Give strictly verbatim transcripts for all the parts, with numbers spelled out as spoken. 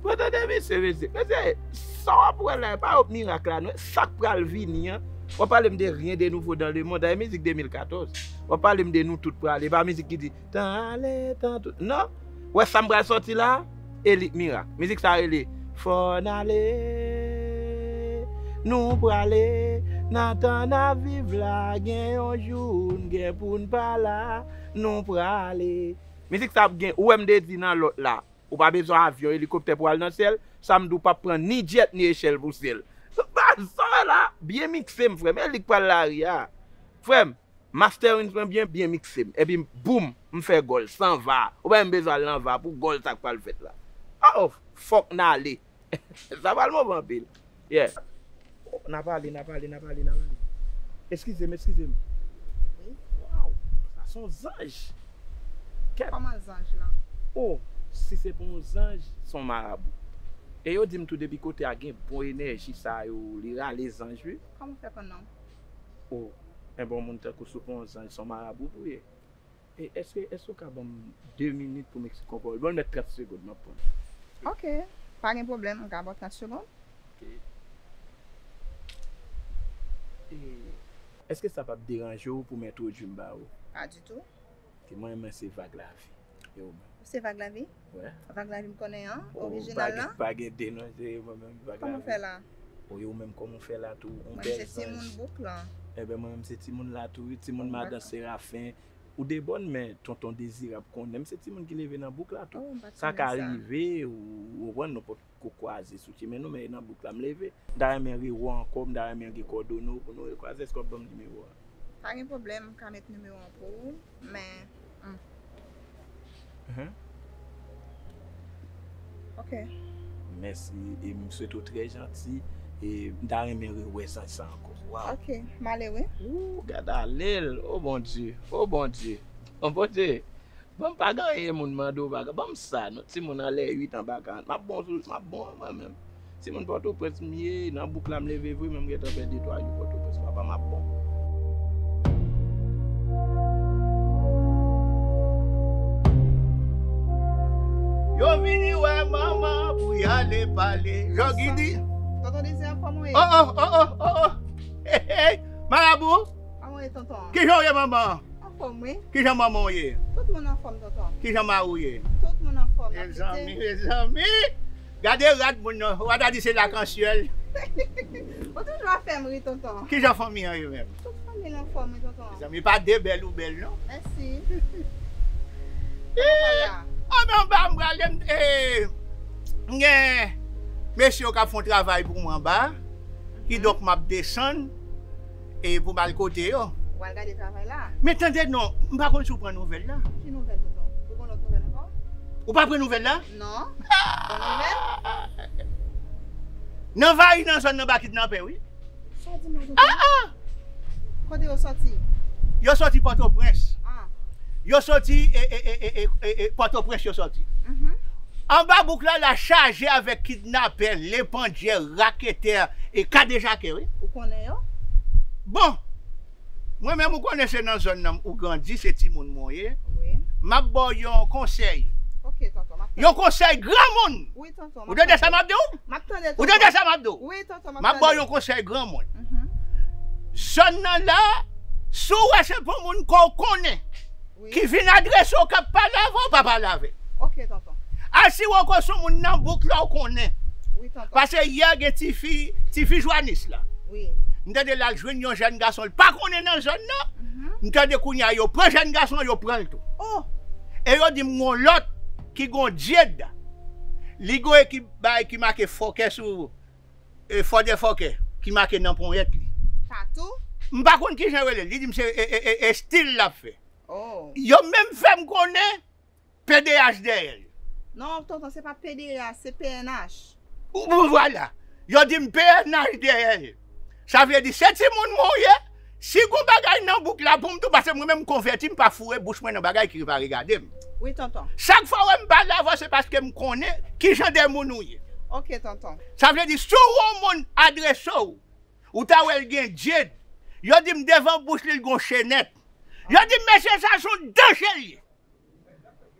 Mwen tande misye, mesye. Mesye, sa w ap wè la, e pa yo k mirak la, non. Sa k pral vini an. W ap pale m de rien de nouveau dans le monde. A, e mizik de mil katòz. W ap pale m de nou tout prale. E pa mizik ki di, tan ale, tan tout. Non. Wè sa m pral sòti la, e li k mirak. Mizik sa rele, fò n ale. Nou prale. Nan tan n ap viv la, gen yon jou n gen pou n pa la. Nou prale. Mizik sa ap gen, ou wè m te di nan lòt la. Ou pa bezwen avyon, elikoptè pou al nan syèl. Sa m di w p ap pran ni jet ni echèl pou syèl. Sa w wè la, byen mikse m, frè m. E li k pral lari a. Frè m, mastering mwen byen, byen mikse m. Epi boum, m fè gòl, san va. Ou pa menm bezwen al nan va pou gòl sa k pral fèt la. Oh, fòk n ale. Sa pral move anpil. Yeah. Oh, n a pale, n a pale, n a pale, n a pale. Eskize m, eskize m. Wi. Waw, sa se yon zanj. Kèt. Kòman zanj lan? Oh, si se pa yon zanj, se yon marabou. E yo di m tou depi kote a gen bon enèji sa yo, li rale zanj wi. Kòman w fè konn non? Oh, enben yon moun tankou si w pa yon zanj, se yon marabou pou w ye. E èske, èske w ka ban m de minit pou m eksplike yon pawòl? Bon, m mèt trant segonn, m ap pran. Ok, pa gen pwoblèm, m ka ba w trant segonn. Ok. E èske sa p ap deranje w pou m entwodui m ba ou? Pa ditou. Ok, mwen, mwen se Vag Lavi. E ou menm? Ou se Vag Lavi? Wè. Vag Lavi m konnen an, orijinal la? Pa gen, pa gen de non, se mwen menm Vag Lavi. Kòman w fè la? Ou, e ou menm, kòman w fè la tou? Yon bèl zanj. Mwen se timoun bouk lan. Enben, mwen menm se timoun la tou, wi, timoun madan Serafen. Ou de bòn, men tonton Dezirab konnen m se timoun ki leve nan bouk la tou. Oh, m pa t konnen sa. Sa ka rive, ou, ou konprann, nou potko kwaze sou chemen nou, men e nan bouk la m leve. M ta renmen rewè ankò, m ta renmen gen kòdone w pou nou rekwaze, èske w ap ban m nimewo a? Pa gen pwoblèm, m ka met nimewo an pou ou, men, hmm. Mhm. Ok. Mèsi, e m swete w trè janti, e m ta renmen rewè zanj sa ankò. Waw. Ok, m ale wi. Ooh, gad ale l, o Bondye, o Bondye, o Bondye. Bon, pa gen anyen moun mande w, pa gen, ban m sa, non, timoun anlè uit an baka, m ap bon, m ap bon mwen menm. Timoun Pòtoprens m ye, nan bouk la m leve vre, men m gentan fè de twa jou Pòtoprens, papa m ap bon. Yo vini wè manman pou y ale pale. Jògidi. Tonton Dezi, an fòm ou ye? Oh, oh, oh, oh, oh, oh. Hey, hey, marabou. Kòman w ye, tonton? Kijan w ye, manman? Anfòm, wi. Kijan manman w ye? Tout moun anfòm, tonton. Kijan mari w ye? Tout moun anfòm, n ap lite. Mezanmi, mezanmi. Gade rad moun nan. Ou pa ta di se lakansyèl. Ou toujou ap fè m ri, tonton. Kijan fanmi an ye menm? Tout fanmi an anfòm, wi, tonton. Mezanmi, pa de bèl ou bèl, non? Mèsi. Ee, anba, anba, m prale, m, ee, m gen mesye yo k ap fè yon travay pou mwen anba. Kidonk, m ap desann, e pou m al kote yo. Ou al gade travay la? Men tande non, m pa konn si w pran nouvèl la. Ki nouvèl, tonton? Ou gon lòt nouvèl ankò? Ou pa pran nouvèl la? Non. Bon nouvèl? Nan Vayi, nan zòn nan, ba kidnapè, wi. Sa w di m la, tonton? Ah, ah! Kote yo sòti? Yo sòti Pòtoprens. Ah. Yo sòti, e, e, Pòtoprens yo sòti. Mhm. Anba bouk la, la chaje avèk kidnapè, lepandyè, raketè, e kadejakè, wi. Ou konnen yo? Bon, mwen menm, ou konnen se nan zòn nan ou grandi, se timoun mwen ye. Wi. M ap ba w yon konsèy. Ok, tonton, m ap tande. Yon konsèy granmoun. Wi, tonton, m ap tande. Ou tande sa m ap di w? M ap tande, tonton. Ou tande sa m ap di w? Wi, tonton, m ap tande. M ap ba w yon konsèy granmoun. Mhm. Zòn nan la, si w wè se pou moun ke w konnen, wi, ki vin adrese w, k ap pale avè w, pa pale avè l. Ok, tonton. Asire w ke se yon moun nan bouk la w konnen. Wi, tonton. Paske yè gen tifi, tifi Jwanis la. Wi. M tande l al jwenn yon jèn gason, l pa konnen nan zòn nan. Mhm. M tande kounye a yo pran jèn gason an, yo pran l tou. Oh! E yo di m gon lòt ki gon dyed. Li gon ekip bay ki make fòkè sou, e, fò de fòkè, ki make nan ponyèt li. Tatou? M pa konn kijan yo rele l. Li di m se, e, e, e, e stil l ap fè. Oh. Yo menm fè m konnen P D H dèyè l. Non, tonton, se pa P D H, se P N H. Ou, ou, vwala. Yo di m P N H dèyè l. Sa vle di, se timoun mwen w ye. Si gon bagay nan bouk la pou m tou, paske mwen menm m konvèti, m pa foure bouch mwen nan bagay ki pa regade m. Wi, tonton. Chak fwa w wè m pale avè w, se paske m konnen ki jan de moun ou ye. Ok, tonton. Sa vle di, si w wè yon moun adrese w, ou ta wè l gen dyed. Yo di m devan bouch li, l gon chenèt. Yo di m, mesye sa, se yon danje l ye.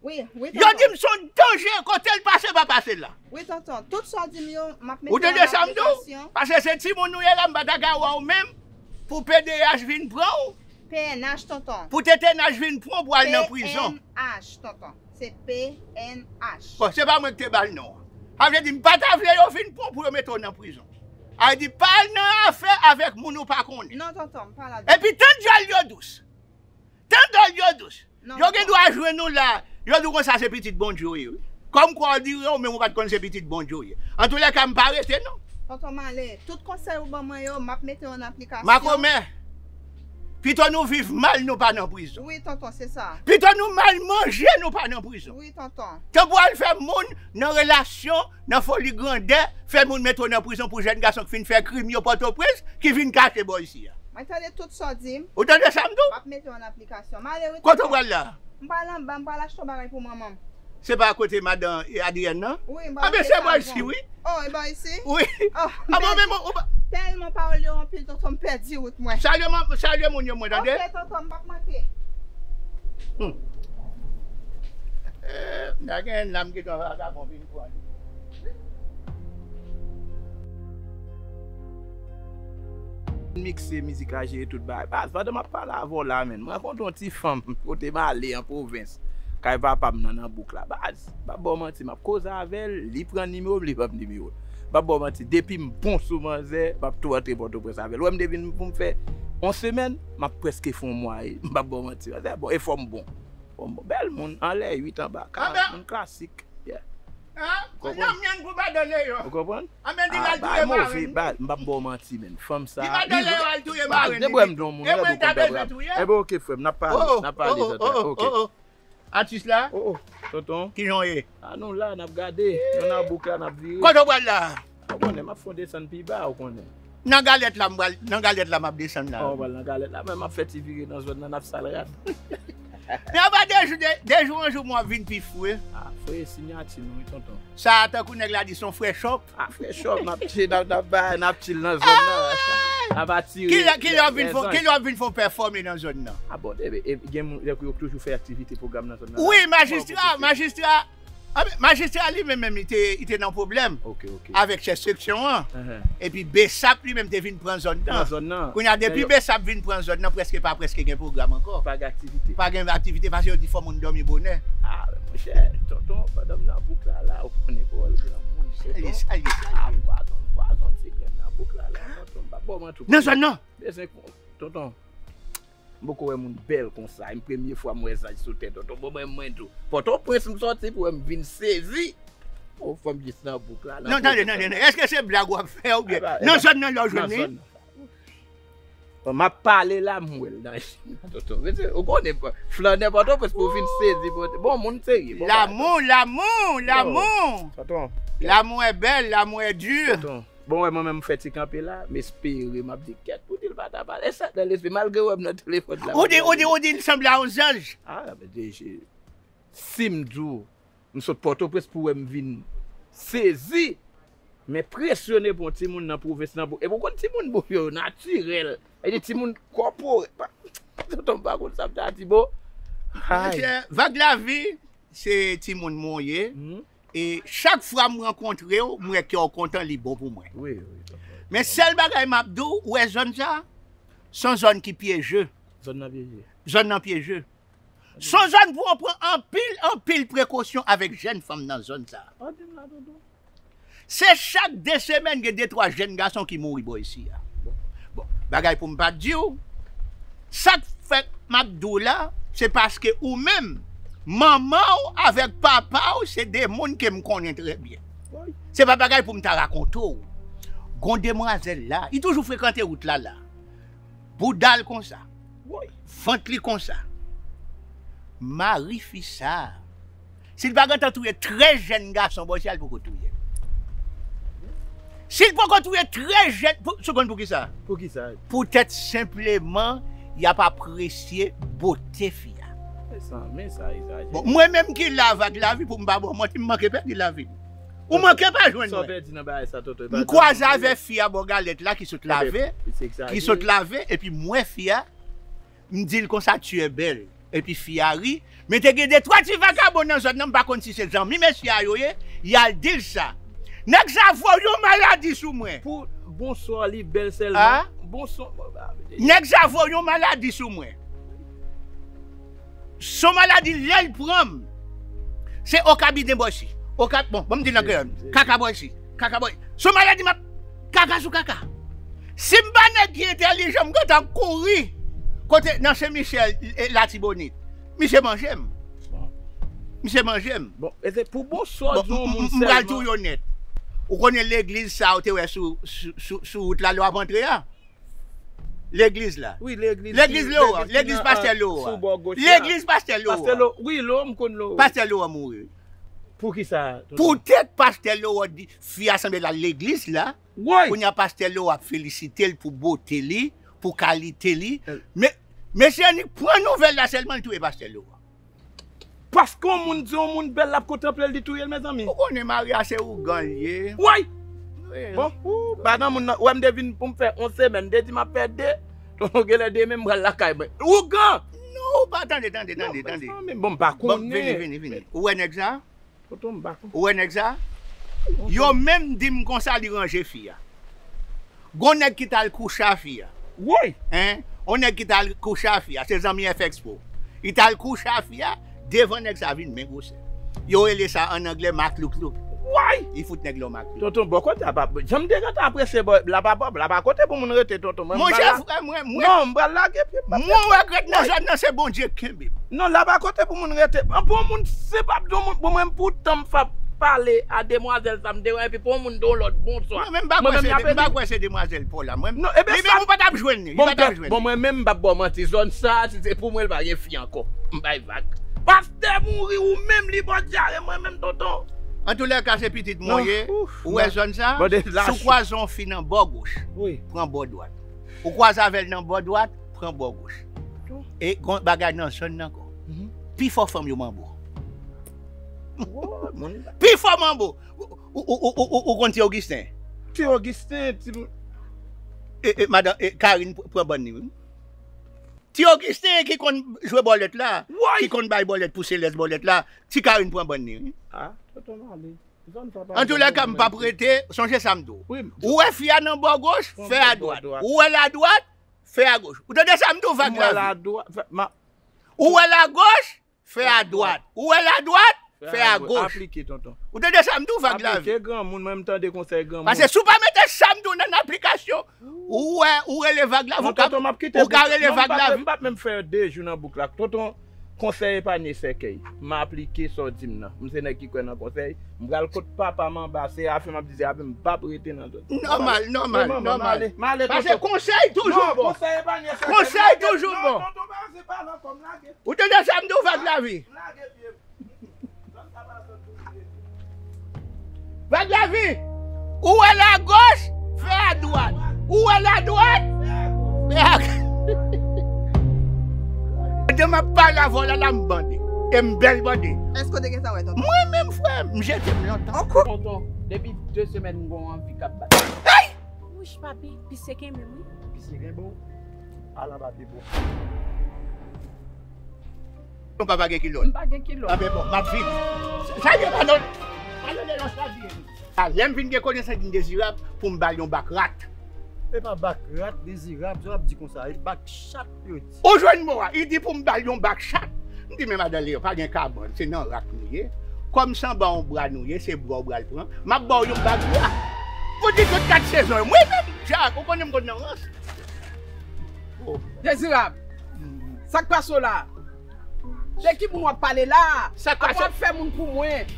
Wi, wi, tonton. Yo di m se yon danje, kote l pase, pa pase la. Wi, tonton. Tout sa w di m yo, m ap mete yo an aplikasyon. Ou tande sa m di w? Paske se timoun ou ye la, m pa ta ka wè w menm pou P D H vin pran w. P N H, tonton. Pou T T N H vin pran w pou al nan prizon. P N H, tonton. Se P N H. Bon, se pa mwen ki te ba l non an. Sa vle di, m pa ta vle yo vin pran w pou yo mete w nan prizon. Sa vle di, pa al nan afè avèk moun ou pa konnen. Non, tonton, m pa la. Epi, tann djòl yo dous. Tann djòl yo dous. Yo gen dwa jwenn ou la, yo di w konsa se pitit Bondye w ye, wi. Kòmkwa w di w menm ou pa t konn se pitit Bondye w ye. Antoulèka, m pa rete non. Tonton Male, tout konsèy ou ban mwen yo, m ap mete yo an aplikasyon. Makomè, pito nou viv mal, nou pa nan prizon. Wi, tonton, se sa. Pito nou mal manje, nou pa nan prizon. Wi, tonton. Tanpri al fè moun nan relasyon, nan foli grandè, fè moun mete w nan prizon pou jèn gason ki fin fè krim yo Pòtoprens, ki vin kache bò isi a. Mwen tande tout sa w di m. Ou tande sa m di w? M ap mete yo an aplikasyon. M ale wi, tonton. Kote w pral la? M pral anba, m pral achte yon bagay pou manman m. Se pa kote madan Adrienne nan? Wi, m pral achte savon. A ben, se bò isi, wi. Oh, e bò isi? Wi. Oh, m pèdi. A bon, men bon, ou pa... Tèlman pawòl yo anpil, tonton, m pèdi wout mwen. Salye moun, salye moun yo, mwen, tande? Ok, tonton, m p ap manke. Hmm. Eh, m ta gen nanm ki t yon vagabon vin pran li. Mikse mizik la, jere tout bagay. Baz, pandan m ap pale avè w la, menn, m rankontre yon ti fanm kote m ale an pwovens, kay papa m nan, nan bouk la. Baz, m p ap ba w manti, m ap koze avè l, li pran nimewo m, li ban m nimewo l. M p ap ba w manti, depi m bon sou manzè, m ap tou antre Pòtoprens avè l. Ou wè m te vin pou m fè yon semèn, m ap prèske fè yon mwa, e m p ap ba w manti. Manzè bon, e fò m bon. Bon, bon, bèl moun, anlè uit anba, ka, moun klasik. Yeah. Ou konprann? Ou konprann? Ah, bay move, bay, m p ap ba w manti, menn. Fanm sa, li vre. Baz, debwè m don moun, ou konn bèl rap. Enben, ok, frè m, n ap pale, n ap pale, tonton. Ok. Atis la? Oh, oh, tonton. Kijan w ye? Ah, nou la, n ap gade. Nou nan bouk la, n ap vire. Kote w pral la? Ou konnen, m ap fè yon desann pi ba, ou konnen. Nan galèt la, m pral, nan galèt la, m ap desann la. Oh, w pral nan galèt la, men m ap fè ti vire nan zòn nan, n ap sal rad. Men apa de jou, de, de jou an jou, mwen ap vin pi fou, wi. Ah, frè, siyati nou, wi, tonton. Sa a, tankou nèg la di, se yon frè chòp. Ah, frè chòp, n ap chill, n ap, n ap bay, n ap chill nan zòn nan. Ah, wi! N ap atire lèzanj. Kilè, kilè w ap vin fè, kilè w ap vin fè yon pèfòme nan zòn nan? Ah, bon, e, e, gen moun, yo toujou fè aktivite, pwogram nan zòn nan. Wi, majistra, majistra. Ah, men majistra li menm, menm, li te, li te nan pwoblèm avèk chèf seksyon an. Epi BSAP li menm te vin pran zòn nan. Pran zòn nan. Kounye a, depi BSAP vin pran zòn nan, prèske pa prèske gen pwogram ankò. Pa gen aktivite. Pa gen aktivite paske yo di fò moun dòmi bonè. Ah, monchè, tonton, pandan m nan bouk la, la, ou konnen pawòl granmoun, tonton. Salye, salye, salye. Ah, pwazon, pwazon ti grenn nan bouk la, la, tonton, m p ap ba w manti. Nan zòn nan? Bezwen, tonton. M poko wè moun bèl konsa. E m premye fwa m wè zaj sou tè, tonton. Bon, mwen, mwen tou. Pòtoprens m sòti pou wè m vin sezi. Yon fanm jis nan bouk la. Non, tande, tande, tande. Èske se blag w ap fè oubyen nan zòn nan lè w jwenn li? Bon, m ap pale la, m wè l nan, tonton. Mesye, ou konnen, flannè Pòtoprens pou w vin sezi, bon, bon, moun serye. Bon, lamour, lamour, lamour. Tonton. L'amour est belle, l'amour est dur. Tonton. Bon, wè, mwen menm, m fè ti kanpe la, m espere, m ap di, kèt, poutèl pa ta pale sa nan lespri, malgre w wè m nan telefòn la. Ou di, ou di, ou di, l sanble a yon zanj. Ah, men deje, si m di w, m sot Pòtoprens pou wè m vin sezi, m enpresyone pou yon timoun nan pwovens nan, epi w konn timoun bouk yo natirèl, e di timoun kòpore, pa, tonton m pa konn sa m ta di, bon. Monchè, Vag Lavi, se timoun mwen w ye. E chak fwa m rankontre w, m wè kè w kontan, li bon pou mwen. Wi, wi, tonton. Men sèl bagay m ap di w, ou wè zòn sa, se yon zòn ki pyeje. Zòn nan pyeje. Zòn nan pyeje. Se yon zòn pou w pran anpil, anpil prekosyon avèk jèn fanm nan zòn sa. Pa di m la, tonton. Se chak de semèn gen de twa jèn gason ki mouri bò isi a. Bon, bagay pou m pa t di w, sa k fè m ap di w la, se paske ou menm, manman w avèk papa w, se de moun ke m konnen trè byen. Se pa bagay pou m ta rakonte w. Gon demwazèl la, li toujou frekante wout la la. Bouda l konsa. Vant li konsa. Mari fi sa. Si l pa gentan touye trèz jèn gason bò isi a, l poko touye. Si l poko touye trèz jèn, pou, si w konn poukisa? Poukisa? Poutèt senpleman, y ap apresye bote fi a. Men sa, men sa, men sa. Bon, mwen menm ki la, Vag Lavi, pou m pa ba w manti, m manke pèdi lavi m. Ou manke pa jwenn mwen. Sa w pèdi nan bagay sa, tonton? M kwaze avèk fi a bò galèt la ki sot lave, ki sot lave, epi m wè fi a, m di l konsa, tu es belle. Epi fi a ri. Men te gen de twa ti vagabon nan zòn nan, m pa konn si se zanmi mesye a yo ye, Y al di l sa. Nèg sa voye yon maladi sou mwen. Pou bonswa li bèl sèlman. Ah? Bonswa. Nèg sa voye yon maladi sou mwen. Son maladi lè l pran m. Se okabiden bòsi. Okab, bon, bon, m di nan kreyòl. Kaka bòsi. Kaka bòsi. Son maladi m ap kaka sou kaka. Si m pa nèg ki entèlijan, m gentan kouri kote nan Sen Michèl, e, Latibonit. Misye manje m. Misye manje m. Bon, e se pou bonswa di yon moun sèlman. M pral di w yo nèt. Ou konnen legliz sa ou te wè sou, sou, sou, sou wout la lè w ap antre a? Legliz la. Wi, legliz. Legliz Lewo a, legliz pastè Lewo a. Legliz pastè Lewo a. Pastè Lewo, wi, Lewo, m konn Lewo. Pastè Lewo a mouri. Poukisa? Poutèt pastè Lewo di fi a sanble l al legliz la. Woy! Kounye a pastè Lewo ap felisite l pou bote li, pou kalite li. Men, mesye Annik pran nouvèl la sèlman, li touye pastè Lewo a. Paske yon moun di yon moun bèl, l ap kontanple l, li touye l, mezanmi. Ou konnen Maria se ougan l ye. Woy! Bon, ou pa nan moun nan, ou wè m te vin pou m fè yon semèn, m te di m ap fè de. Tonton genlè demen m pral lakay mwen. Ougan! Non, ou pa tande, tande, tande, tande. Bon, m pa konnen. Bon, vini, vini, vini. Ou wè nèg sa? Tonton, m pa konnen. Ou wè nèg sa? Yo menm di m konsa li ranje fi a. Gon nèg ki t al kouche a fi a. Woy! Hein? On nèg ki t al kouche a fi a, se zanmi F Expo. Li t al kouche a fi a, devan nèg sa vin men gwosè. Yo rele sa an anglè maklouklou. Woy! Li fout nèg la maklouklou. Tonton, bò kote a pa, jan m te gentan apresye bò, la pa bò, la pa kote pou moun rete, tonton. Monchè, frè mwen, mwen. Non, m pral lage pye m. Mwen regrèt nan zòn nan, se Bondye kenbe m. Non, la pa kote pou moun rete. An, pou yon moun, se p ap di yon moun, bon, mwen, poutan m f ap pale a demwazèl sa, m te wè, epi pou yon moun di yon lòt bonswa. Mwen menm, m pa kwè se, m pa kwè se demwazèl pa w la. Mwen, non, li menm, ou pa t ap jwenn li, li pa t ap jwenn li. Bon, mwen menm, m p ap ba w manti, zòn sa, si se pou mwen, l pa gen fi ankò. M bay vag. Pastè mouri, ou menm, li bò dyare, mwen menm, tonton. Antoulèka, se pitit mwen w ye. Ou wè zòn sa? Si w kwaze yon fi nan bò goch, pran bò dwat. Ou kwaze avè l nan bò dwat, pran bò goch. E gon bagay nan zòn nan ankò. Pifò fanm yo manbo. Pifò manbo. Ou, ou, ou, ou, ou, ou konn Ti Ogisten? Ti Ogisten, ti... E, e, madan, e, Karine pr-, pran bann li, wi. Ti Ogisten ki konn jwe bòlèt la, ki konn bay bòlèt pou Selès bòlèt la, Ti Karine pran bann li, wi. Ah, tonton Mali. Antoulèka, m p ap rete, sonje sa m di w. Ou wè fi a nan bò goch, fè adwat. Ou wè l adwat, fè agoch. Ou tande sa m di w, vag lavi. Ou wè l agoch, fè adwat. Ou wè l adwat, fè agoch. Aplike, tonton. Ou tande sa m di w, vag lavi. Aplike granmoun, mwen m tande konsèy granmoun. Paske si w pa mete sa m di w nan aplikasyon, ou wè, ou rele vag lavi, ou ka, ou ka rele vag lavi. M p ap menm fè de jou nan bouk la. Tonton, konsèy epanye sèkèy. M aplike sa w di m nan. M se nèg ki kwè nan konsèy. M pral kot papa m anba, se afè m ap di, se afè m p ap rete nan zòn. Nòmal, nòmal, nòmal. Paske konsèy toujou bon. Konsèy toujou bon. Ou tande sa m di w, vag lavi? Vag lavi, ou wè l agoch, fè adwat. Ou wè l adwat, fè agoch. Pandan m ap pale avè w la, la m bande. E m bèl bande. Èske w te gen sa wè, tonton? Mwen menm, frè, m jete m lontan. Tonton, depi de semèn m gon anvi k ap bat. Hey! Wouch, papi, pisye kenbe m, wi. Pisye kenbe w? Al anba pye pou. Non, papa gen kilòt. M pa gen kilòt. Anben bon, m ap vin. Sa, sa gen pa non. Pa nan lè lòs la vin. A, lè m vin gen konesans di Dezirab pou m ba l yon bak rat. E pa bak rat, Dezirab, sa w ap di konsa, e bak chat yo di. Ou jwenn mo a, li di pou m ba l yon bak chat. M di, men madan Leyon, pa gen kabann, se nan rak nou ye. Kòm se anba yon bra nou ye, se bra w pral pran. M ap ba w yon bak bra. Ou di tout kat sezon yo. Mwen menm, Jak, ou konnen m konn nan rans. Oh. Dezirab, sa k pase w la? De ki moun w ap pale la? Sa k pase? Apa w ap fè moun pou mwen?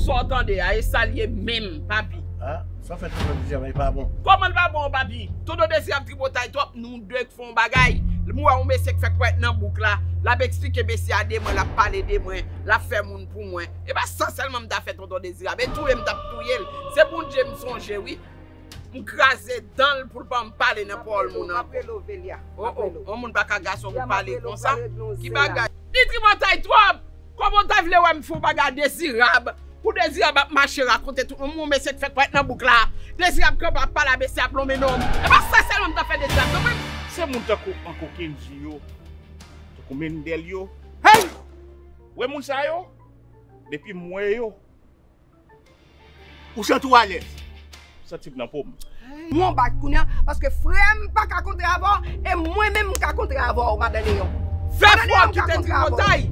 Sa w tande a, e sa l ye menm, papi. Ah, sa w fè tonton Dezirab, e pa bon. Kòman l pa bon, papi? Tonton Dezirab tripotay twòp, nou de k fè yon bagay. M wè yon mesye k fèk parèt nan bouk la, l ap eksplike mesye a de mwen, l ap pale de mwen, l ap fè moun pou mwen. E pa sa sèlman m ta fè tonton Dezirab, e touye m t ap touye l. Se Bondye m sonje, wi. M kraze dan l pou l pa m pale nan pawòl moun ankò. Oh, oh, yon moun pa ka gason pou pale konsa. Ki bagay? Li tripotay twòp! Kòman w ta vle wè m fè yon bagay a Dezirab? Pou Dezirab ap mache rakonte tout moun, yon mesye k fèk parèt nan bouk la. Dezirab kanpe ap pale a mesye ap lonmen non. E pa sa sèlman m ta fè Dezirab, non, mwen. Se moun tankou Uncle Kenji yo, tankou Mendel yo. Hey! Wè moun sa yo? Depi m wè yo, ou santi w alèz. Santi m nan po m. Yon bak kounye a, paske frè m pa ka kontre avè w, e mwen menm m ka kontre avè w, madan Leyon. Fè fwa kite tripotay.